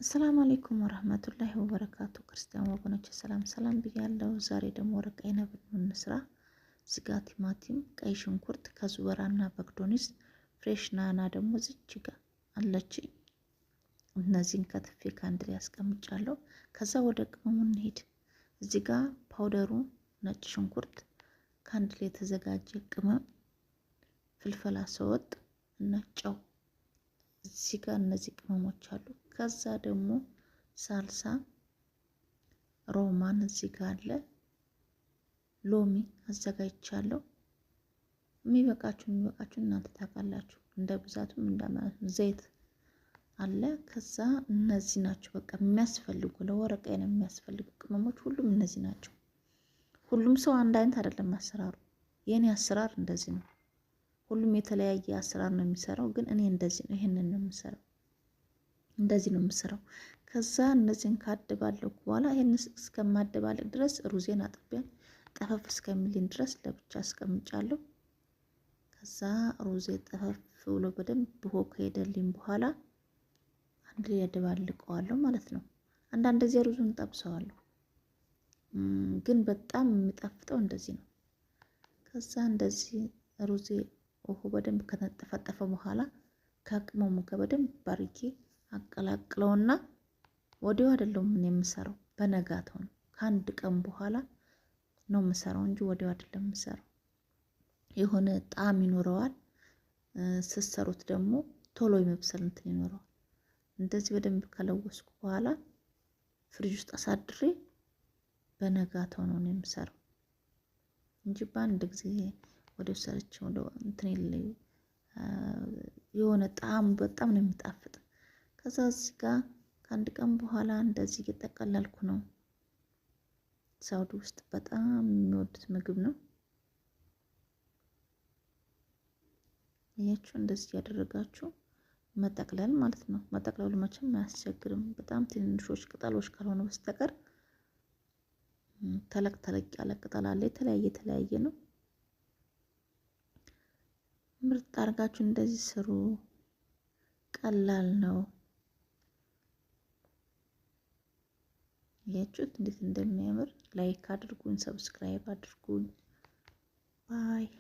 السلام عليكم ورحمة الله وبركاته። ክርስቲያን ወገኖች ሰላም ሰላም ብያለሁ። ዛሬ ደግሞ ورق عنب እንስራ። ስጋ፣ ቲማቲም፣ ቀይ ሽንኩርት፣ كزبرة ና بقدونس፣ fresh نعناع ደግሞ ዝች ጋ አለችኝ። እነዚህን ከትፌ ከአንድ ላይ አስቀምጫለሁ። ከዛ ወደ ቅመሙ እንሄድ። እዚህ ጋ powder ኡ ነጭ ሽንኩርት ከአንድ ላይ የተዘጋጀ ቅመም፣ فلفل أسود እና ጨው እዚህ ጋር እነዚህ ቅመሞች አሉ። ከዛ ደግሞ ሳልሳ ሮማን እዚህ ጋር አለ። ሎሚ አዘጋጅቻለሁ። የሚበቃችሁ እናንተ ታውቃላችሁ፣ እንደ ብዛቱም እንደ ዘይት አለ። ከዛ እነዚህ ናቸው በቃ የሚያስፈልጉ ለ ورق عنب የሚያስፈልጉ ቅመሞች ሁሉም እነዚህ ናቸው። ሁሉም ሰው አንድ አይነት አይደለም አሰራሩ። የኔ አሰራር እንደዚህ ነው። ሁሉም የተለያየ አሰራር ነው የሚሰራው፣ ግን እኔ እንደዚህ ነው፣ ይሄንን ነው የምሰራው፣ እንደዚህ ነው የምሰራው። ከዛ እነዚህን ካደባለኩ በኋላ ይሄን እስከማደባለቅ ድረስ ሩዜን አጥቤን ጠፈፍ እስከሚልኝ ድረስ ለብቻ አስቀምጫለሁ። ከዛ ሩዜ ጠፈፍ ብሎ በደንብ ብሆ ከሄደልኝ በኋላ አንድ ላይ ያደባልቀዋለሁ ማለት ነው። አንዳንድ ጊዜ ሩዙን ጠብሰዋለሁ፣ ግን በጣም የሚጣፍጠው እንደዚህ ነው። ከዛ እንደዚህ ሩዜ ውሃ በደንብ ከተጠፈጠፈ በኋላ ከቅመሙ ጋር በደንብ አድርጌ አቀላቅለውና ወዲያው አይደለም ምን የምሰራው፣ በነጋታው ነው። ከአንድ ቀን በኋላ ነው የምሰራው እንጂ ወዲያው አይደለም የምሰራው። የሆነ ጣዕም ይኖረዋል። ስትሰሩት ደግሞ ቶሎ የመብሰል እንትን ይኖረዋል። እንደዚህ በደንብ ከለወስኩ በኋላ ፍሪጅ ውስጥ አሳድሬ በነጋታው ነው የምሰራው እንጂ በአንድ ጊዜ ወደ ሰርቼ ወደ እንትን የሆነ ጣዕሙ በጣም ነው የሚጣፍጥ። ከዛ እዚህ ጋር ከአንድ ቀን በኋላ እንደዚህ እየጠቀለልኩ ነው። ሳውዲ ውስጥ በጣም የሚወዱት ምግብ ነው። እያችሁ እንደዚህ እያደረጋችሁ መጠቅለል ማለት ነው። መጠቅለሉ መቼም አያስቸግርም። በጣም ትንንሾች ቅጠሎች ካልሆነ በስተቀር ተለቅ ተለቅ ያለ ቅጠል አለ። የተለያየ የተለያየ ነው። ምርጥ አድርጋችሁ እንደዚህ ስሩ። ቀላል ነው። ያችሁት እንዴት እንደሚያምር like አድርጉኝ፣ subscribe አድርጉኝ። Bye።